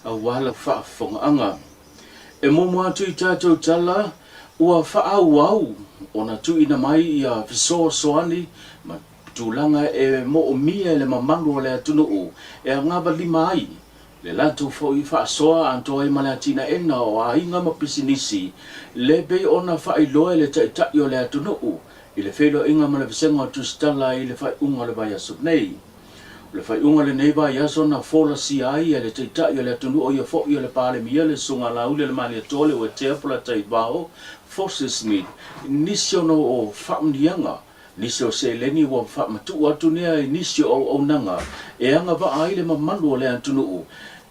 aua lau faafofogaaga. E muamua atu i tatou tala ua faaauau ona tuuina mai ia fesoasoani ma tulaga e moomia e le mamalu o le atunuu e agavalima ai le latou foi faasoa atoa ai ma le atinaega o aiga ma pisinisi le pei ona faailoa e le Taitai o le atunuu i le feiloaiga ma le Vasega o Tusitala i le faaiuga o le vaiaso nei. O le faaiuga o lenei vaiaso na folasia ai e le Taitai o le atunuu o ia foi o le Palemia le Susuga Laaulialemalietoa Leuatea Polataivao Fosi Smith nisi ona o faamanuiaga nisi o seleni ua faamatuu atu nea i nisi o auaunaga e agavaa ai le mamalu o le atunuu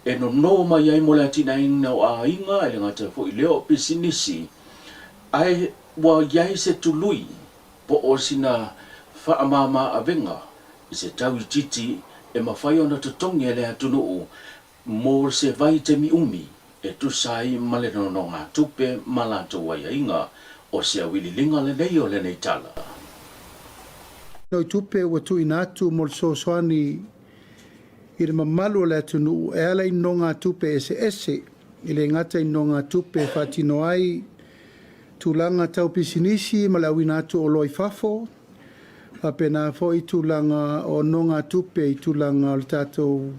e nono mai ai mo le atinaeina o aiga e le gata foi lea o pisinisi ae ua i ai se tului po o sina faamama-avega i se tau itiiti e mafai ona totogi e le atunuu mo se vaitaimi umi e tusa ai ma le nonogatupe ma latou aiaiga o se auiliiliga lenei o lenei tala. Noi tupe ua tuuina atu mo le fesoasoani i le mamalu o le atunuu e ala i nonogatupe eseese, e le gata i nonogatupe e faatino ai tulaga tau pisinisi ma le auina atu o oloa i fafo, faapena foi tulaga o nonogatupe i tulaga o le tatou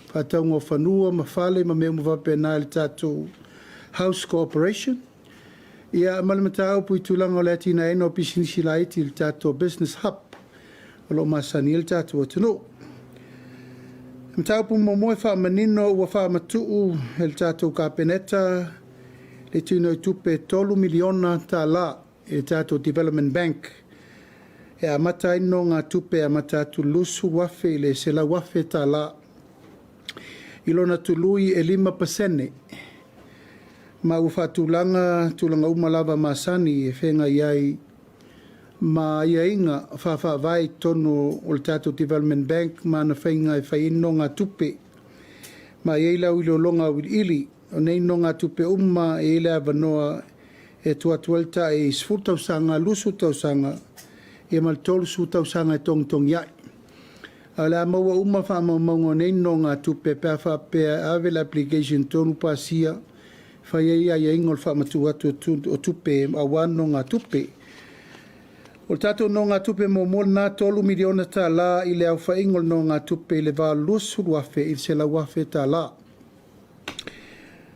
faatauga o fanua ma fale ma mea uma faapena i le tatou House Corporation. Ia, ma le mataupu i tulaga o le atinaeina o pisinisi laiti i le tatou Business Hub o lo o masani ai le tatou atunuu. Mataupu muamua e faamanino ua faamatuu e le tatou Kapeneta le tuuina o tupe $3 miliona i le tatou Development Bank e amata ai nonogatupe e amata atu $20,000 i le $100,000 i lona tului e 5% ma ua faatulaga tulaga uma lava masani e feagai ai ma aiaiga faafaavae i totonu o le tatou Development Bank ma ana faiga e fai ai nonogatupe ma e i ai le auiliologa auiliili o nei nonogatupe uma e i ai le avanoa e tuu atu ai le tai 10 tausaga, 20 tausaga, ia ma le 30 tausaga e togitogi ai. A o le a maua uma faamaumauga o nei nonogatupe pe a faapea e ave le application tonu pasia e fai ai aiaiga o le faamatuu atu o tupe aua nonogatupe. O le tatou nonogatupe muamua lena $3 miliona i le aofaiga o le nonogatupe i le va o le $20,000 i le $100,000.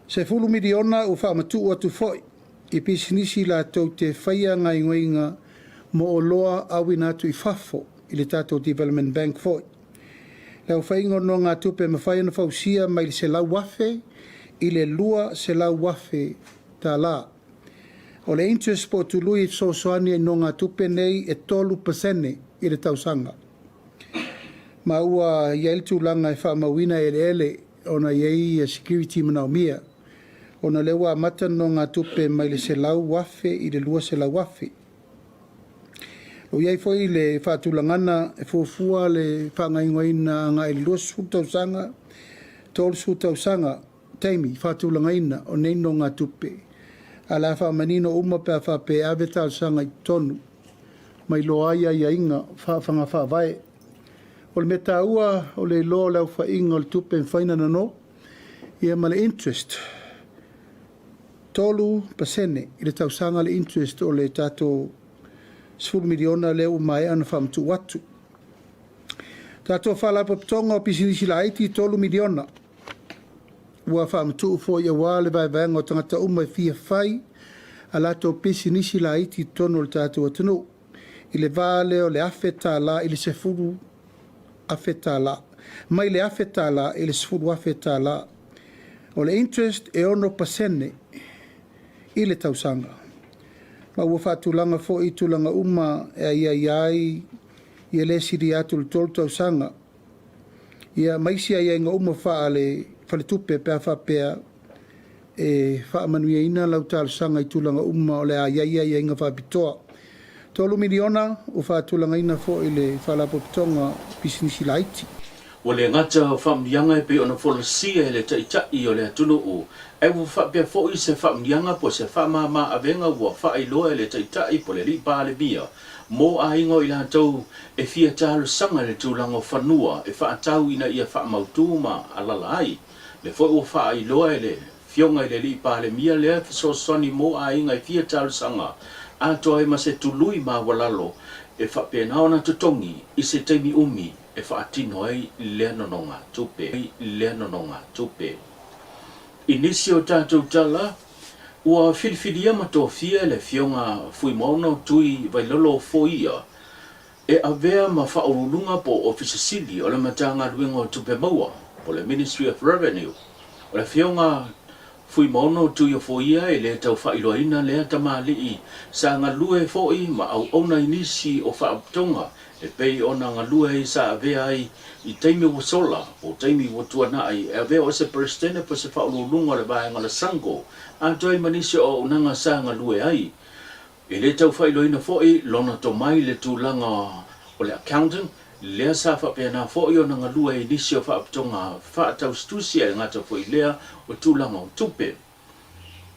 $10 miliona ua faamatuu atu foi i pisinisi latou te faia gaoioiga mo oloa auina atu i fafo i le tatou Development Bank foi. Le aofaiga o nonogatupe e mafai ona fausia mai le $100,000 i le $200,000. O le interest po o tului e fesoasoani ai nonogatupe nei e 3% i le tausaga. Ma ua i ai le tulaga e faamauina eleele ona e i ai security manaomia, ona o lea ua amata le nonogatupe mai le $100,000 i le $200,000. O i ai foi le faatulagana e fuafua le faagaoioiga agai i le 20 tausaga, 30 tausaga taimi faatulagaina o nei nonogatupe, ae o le a faamanino uma pe a faapea e ave talosaga i totonu ma iloa ai aiaiga faa-faiga faavae. O le mea taua o le iloa o le aofaiga o le tupe e mafai ona nono ia ma le interest, 3% i le tausaga le interest o le tatou $10 miliona lea ua maea ona faamatuu atu. Tatou Faalapotopotoga o Pisinisi Laiti, $3 miliona ua faamatuu foi aua le vaevaega o tagata uma e fia fai a latou pisinisi laiti i totonu o le tatou atunuu i le va lea o le $1,000 i le $10,000, mai le $1,000 i le $10,000. O le interest e 6% i le tausaga, ma ua faatulaga foi tulaga uma e aiaia ai ia le silia atu i le 3 tausaga ia ma isi aiaiga uma faa-le faletupe pe a faapea e faamanuiaina lau talosaga i tulaga uma o le a i ai aiaiga faapitoa. $3 miliona ua faatulagaina foi le Faalapotopotoga Pisinisi Laiti. Ua le gata o faamanuiaga e pei ona folasia e le Taitai o le atunuu, ae ua faapea foi se faamanuiaga po o se faamama avega ua faailoa e le Taitai po o le Alii Palemia mo aiga o i latou e fia talosaga i le tulaga o fanua e faatau ina ia faamautu ma alala ai. Lea foi ua faailoa e le Afioga i le Alii Palemia lea fesoasoani mo aiga e fia talosaga atoa ai ma se tului maualalo e faapena ona totogi i se taimi umi e faatino ai lea nonogatupe. Lea nonogatupe. I nisi o tatou tala, ua filifilia ma tofia e le Afioga Fuimaono Tui Vailolo Foia e avea ma Faauluuluga po o Ofisa Sili o le Matagaluega o Tupe Maua po o le Ministry of Revenue. O le Afioga Fuimaono Tuiofoia e le tau faailoaina lea tamalii sa galue foi ma auauna i nisi o faapotoga e pei ona galue ai sa avea ai i taimi ua sola po o taimi ua tuanai e avea o se Peresetene po o se Faauluuluga o le Vaega o le SANGO atoa ai ma nisi o auaunaga sa galue ai. E le tau faailoaina foi lona tomai i le tulaga o le accounting, lea sa faapena foi ona galue ai nisi o faapotoga faatausitusi ae le gata foi i lea o tulaga o tupe.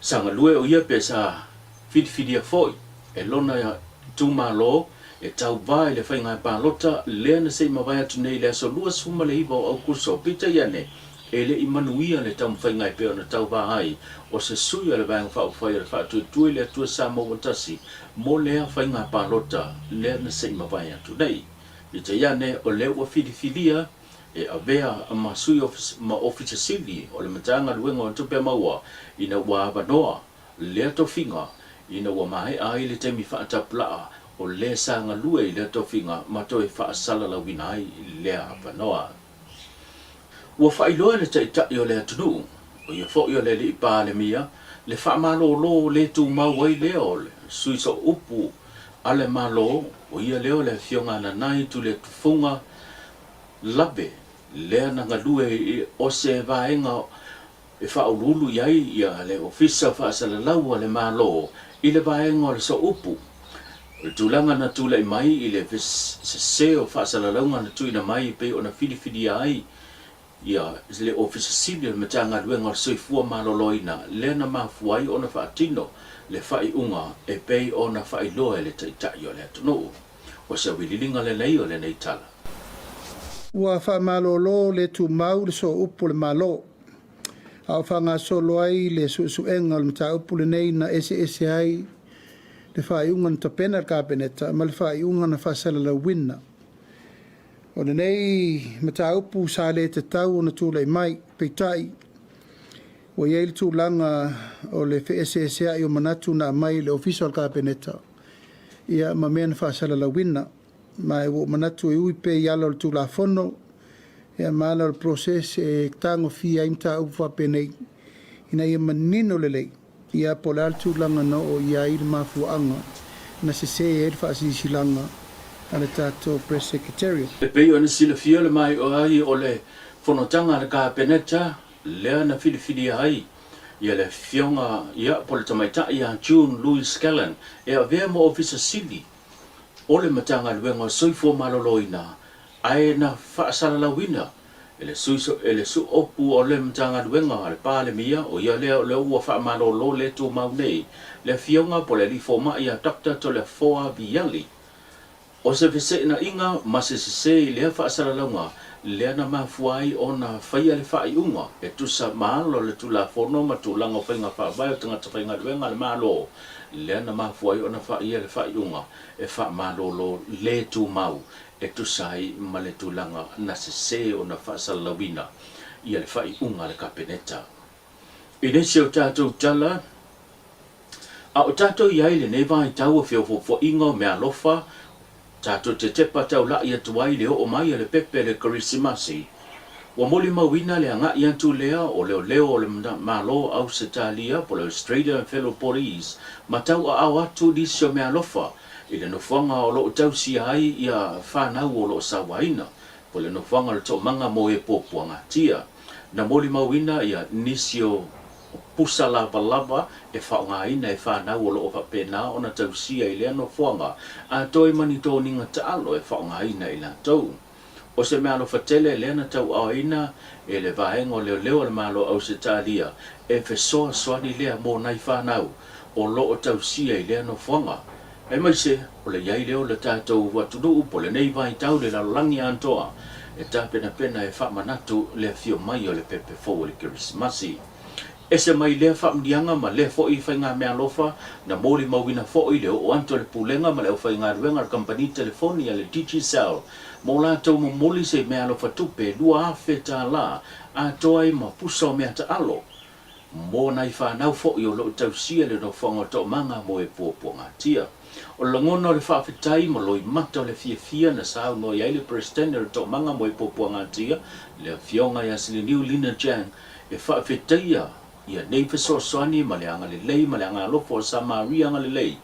Sa galue o ia pe sa filifilia foi e lona itumalo e tauva i le faiga palota lea na se i mavae atu nei i le aso 29 o Aukuso, peitai ane, E le i manuia le taumafaiga e pei ona tauva ai o se sui o le Vaega Faaupufai o le Faatuatua i le Atua Samoa Tasi mo lea faiga palota lea na se i mavae atu nei. Peitai ane, o lea ua filifilia e avea ma sui ma Ofisa Sili o le Matagaluega o Tupe Maua ina ua avanoa lea tofiga ina ua maea ai le taimi faatapulaa o le sa galue i lea tofiga ma toe faasalalauina ai lea avanoa. Ua faailoa e le Taitai o le atunuu, o ia foi o le Alii Palemia, le faamalolo le tumau ai lea o le Sui Sooupu a le Malo, o ia lea o le Afioga Nanai Tuliatufuga Lave, lea na galue o se vaega e faauluulu i ai ia le Ofisa Faasalalau a le Malo i le vaega o le Sooupu. O le tulaga na tulai mai i le sese o faasalalauga na tuuina mai e pei ona filifilia ai ia le Ofisa Sili o le Matagaluega o le Soifua Maloloina lea na mafua ai ona faatino le faaiuga e pei ona faailoa e le Taitai o le atunuu. O se auiliiliga lelei o lenei tala. Ua faamalolo le tumau le sooupu o le Malo, a o faagasolo ai le suesuega o le mataupu lenei na eseese ai le faaiuga na tapena e le Kapeneta ma le faaiuga na faasalalauina. O lenei mataupu sa le tatau ona tulai mai, peitai, ua i ai le tulaga o le feeseeseai o manatu na aumai e le Ofisa o le Kapeneta ia ma mea na faasalalauina. Ma ua ou manatu e ui pea i ala o le Tulafono ia ma ala o le process e tagofia ai mataupu faapenei ina ia manino lelei ia po o le a le tulaga na oo i ai le mafuaaga na sese ai le faasilasilaga a le tatou Press Secretariat. E pei ona silafia le maioa ai o le fonotaga a le Kapeneta lea na filifilia ai ia le Afioga ia po o le Tamaitai ia June Louis Scallon e avea ma Ofisa Sili o le Matagaluega o Soifua Maloloina ae na faasalalauina e le sui e le suopu o le Matagaluega a le Palemia, o ia lea o lea ua faamalolo le tumau nei le Afioga po o le Alii Fomai ia Doctor Toleafoa Viali. O se feseenaiga ma se sese i lea faasalalauga lea na mafua ai ona faia le faaiuga e tusa ma ala o le Tulafono ma tulaga o faiga faavae o tagata faigaluega a le Malo, lea na mafua ai ona faia le faaiuga e faamalolo le tumau e tusa ai ma le tulaga na sese ona faasalalauina ia le faaiuga a le Kapeneta. I nisi o tatou tala, a o tatou i ai i lenei vaitau o feofoofoaiga o meaalofa, tatou te tepa taula'i atu ai i le oo mai o le pepe o le Kerisimasi, ua molimauina le agai atu lea o leoleo o le Malo o Ausetalia po o le Australian Federal Police ma tauaao atu nisi o meaalofa i le nofoaga o lo o tausia ai ia fanau o lo o sauaina po o le nofoaga o le toomaga mo e puapuagatia. Na molimauina ia nisi o pusa lavalava e faaaogaina e fanau o lo o faapena ona tausia i lea nofoaga a toe ma ni toniga taalo e faaaogaina e i latou. O se meaalofa tele lea na tauaoina e le Vaega o Leoleo a le Malo o Ausetalia e fesoasoani lea mo nai fanau o lo o tausia i lea nofoaga, aemaise o le i ai lea o le tatou atunuu po o lenei vaitau i le lalolagi atoa. e tapenapena e faamanatu le afio mai o le pepe fou o le Kerisimasi. Ese mai lea faamuniaga ma lea foi faigameaalofa na molimauina foi le oo atu a le Pulega ma le aufaigaluega a le kamupani telefoni a le Digicel mo latou momoli se meaalofa tupe $2,000 atoa ai ma pusa o meataalo mo nai fanau foi o lo o tausia le nofoaga o Toomaga mo e puapuagatia. O le lagona o le faafetai ma loimata o le fiafia na saunoa i ai le Peresetene o le Toomaga mo e puapuagatia, le Afioga ia Siliniu Lina Jiang, e faafetaia ia nei fesoasoani ma le agalelei ma le agalofa o Samaria agalelei,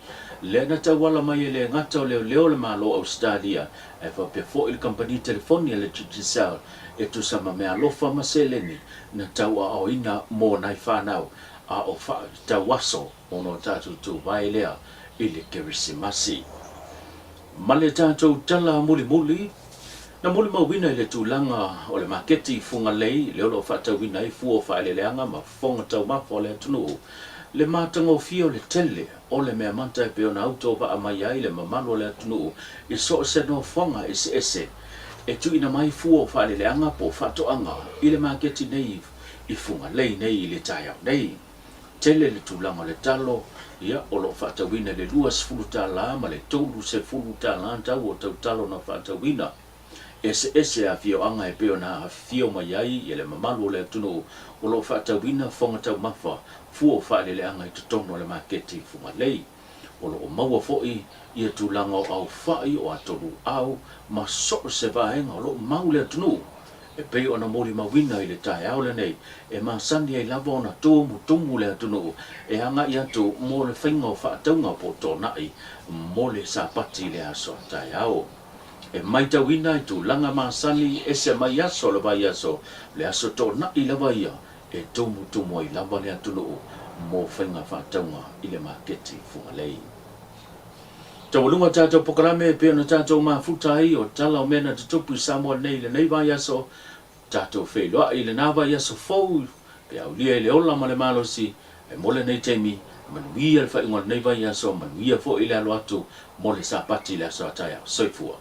lea na tauala mai e le gata o leoleo o le Malo o Ausetalia, ae faapea foi le kamupani telefoni a le Digicel e tusa ma meaalofa ma seleni na tauaaoina mo nai fanau a o faatauaso ona o tatou tuvae lea i le Kerisimasi. Ma le tatou tala mulimuli, na molimauina i le tulaga o le maketi i Fugalei lea o lo o faatauina ai fua o faaeleeleaga ma fofoga taumafa o le atunuu, le matagofie o le tele o le meamata e pei ona autovaa mai ai le mamalu o le atunuu i so o se nofoaga eseese e tuuina mai fua o faaeleeleaga po o faatoaga i le maketi nei i Fugalei nei i le taeao nei. Tele le tulaga o le talo, ia, o lo o faatauina i le $20 ma le $30 tau o tautalo na faatauina. Eseese afioaga e pei ona afifio mai ai ia le mamalu o le atunuu o lo o faatauina fofoga taumafa fua o faaeleeleaga i totonu o le maketi i Fugalei. O lo o maua foi ia tulaga o aofai o atoluau ma so o se vaega o lo o mau le atunuu e pei ona molimauina i le taeao lenei e masani ai lava ona tumutumu le atunuu e agai atu mo le faiga o faatauga po o tona'i mo le Sapati i le aso a taeao. E maitauina i tulaga masani ese mai aso o le vaiaso, le aso tona'i lava ia e tumutumu ai lava le atunuu mo faiga faatauga i le maketi Fugalei. Taualuga tatou polokalame e pei ona tatou mafuta ai o tala o mea na tutupu i Samoa nei i lenei vaiaso, tatou feiloai i lena vaiaso fou pe aulia i le ola ma le malosi, ae mo lenei taimi, manuia le faaiuga o lenei vaiaso, manuia foi le alo atu mo le Sapati i le aso a taeao. Soifua.